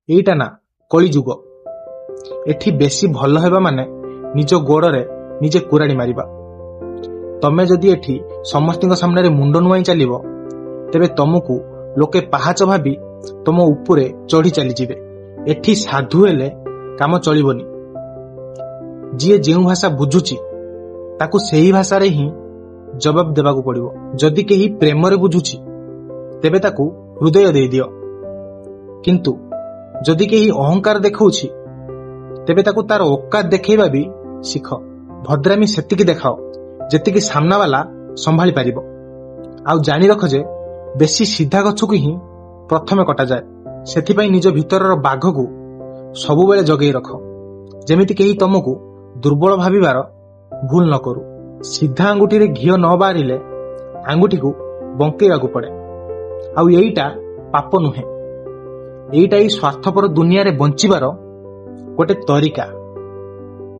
ଏଇଟା ନା କଳିଯୁଗ। ଏଠି ବେଶୀ ଭଲ ହେବା ମାନେ ନିଜ ଗୋଡ଼ରେ ନିଜେ କୁରାଢ଼ି ମାରିବା। ତମେ ଯଦି ଏଠି ସମସ୍ତଙ୍କ ସାମ୍ନାରେ ମୁଣ୍ଡ ନୁଆଇଁ ଚାଲିବ, ତେବେ ତମକୁ ଲୋକେ ପାହାଚ ଭାବି ତମ ଉପରେ ଚଢ଼ି ଚାଲିଯିବେ। ଏଠି ସାଧୁ ହେଲେ କାମ ଚଳିବନି। ଯିଏ ଯେଉଁ ଭାଷା ବୁଝୁଛି, ତାକୁ ସେହି ଭାଷାରେ ହିଁ ଜବାବ ଦେବାକୁ ପଡ଼ିବ। ଯଦି କେହି ପ୍ରେମରେ ବୁଝୁଛି, ତେବେ ତାକୁ ହୃଦୟ ଦେଇଦିଅ। କିନ୍ତୁ ଯଦି କେହି ଅହଙ୍କାର ଦେଖାଉଛି, ତେବେ ତାକୁ ତାର ଔକାତ ଦେଖେଇବା ବି ଶିଖ। ଭଦ୍ରାମି ସେତିକି ଦେଖାଅ ଯେତିକି ସାମ୍ନାବାଲା ସମ୍ଭାଳି ପାରିବ। ଆଉ ଜାଣି ରଖ ଯେ ବେଶୀ ସିଧା ଗଛକୁ ହିଁ ପ୍ରଥମେ କଟାଯାଏ। ସେଥିପାଇଁ ନିଜ ଭିତରର ବାଘକୁ ସବୁବେଳେ ଜଗେଇ ରଖ, ଯେମିତି କେହି ତମକୁ ଦୁର୍ବଳ ଭାବିବାର ଭୁଲ ନ କରୁ। ସିଧା ଆଙ୍ଗୁଠିରେ ଘିଅ ନ ବାହାରିଲେ ଆଙ୍ଗୁଠିକୁ ବଙ୍କେଇବାକୁ ପଡେ। ଆଉ ଏଇଟା ପାପ ନୁହେଁ, ଏଇଟା ଏଇ ସ୍ୱାର୍ଥପର ଦୁନିଆରେ ବଞ୍ଚିବାର ଗୋଟେ ତରିକା।